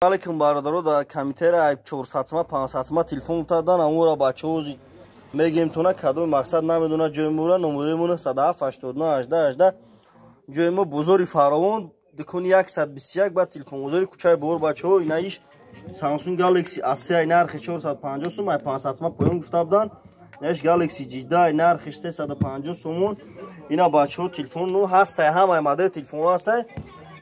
Алейкум, бародаро, дар комментария 400 сма, 500 сма телефон гуфтадан. Амура бачаҳо мегем туна кадоми мақсад намедона ҷои мура. Номерои мо 97 89 18 18. Ҷои мо бозори Фаровон, дукони 121, ба телефонбозори кӯчаи Бовор. Бачаҳо, инаиш Samsung Galaxy A3, нархи 450 сум, ай 500 сма поён гуфта буданд. Инаиш Galaxy J10, нархи 350 сомон. Ина бачаҳо, телефон ҳастай, ҳамаи модели телефонҳо ҳастай.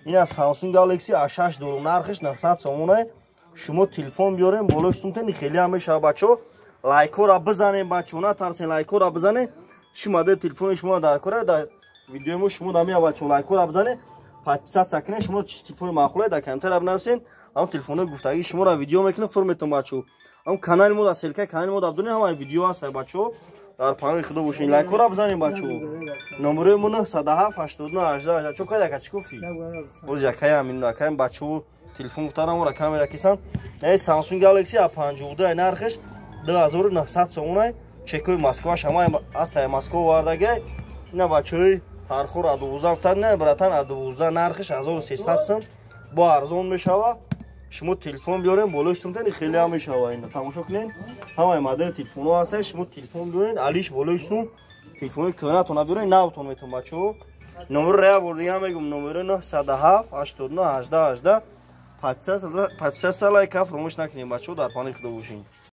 Ина Samsung Galaxy A6 дорум, нархиш 900 сомонае. Шумо телефон биёрем, болои сумтени хеле ҳам мешава. Бачаҳо, лайкҳоро бизанем, бачаҳо, натарсен, лайкҳоро бизанем. Чӣ модели телефони шумо дар кора, дар видеои мо шумо дамия. Бачаҳо, лайкҳоро бизанем, подписаться кунед. Шумо чӣ телефони маъқулае, дар комментария бинависен, ҳам телефонои гуфтагии шуморо видео мекунем, фурметон. Бачаҳо, ҳам канали мо дар ссылка и канали мо дар дунё ҳамаи видео ҳаст. Бачаҳо, дар паноҳи Худо бошед, лайкҳоро бизанем. Бачаҳо, номерои мо 907 89 18. Чо кайда, чӣ гуфтӣ? Боз якай ҳамин акаем. Бачаҳо, телефон гуфтанам ора камера кисам. Не, Samsung Galaxy A52, нархиш 2900 сомонай. Чекои Москваш ҳамаи ҳастай, Москва овардагай. Ина бачаҳои Фархур А12 гуфтан. Не, братан, А12 нархиш 1300 сум, бо арзон мешава. Шумо телефон биёрем, болои сумтани хеле ҳам мешава. Ина тамошо кунед, ҳамаи модели телефонҳо ҳастай. Шумо телефон биёрен, алиш болои сум, телефони кӯҳнатона биёрен, навтон метон. Бачаҳо, номеро як бор дига мегум: номеро 907 89 18 18. Подписаться, лайка фаромӯш накунед. Бачаҳо, дар паноҳи Худо бошед.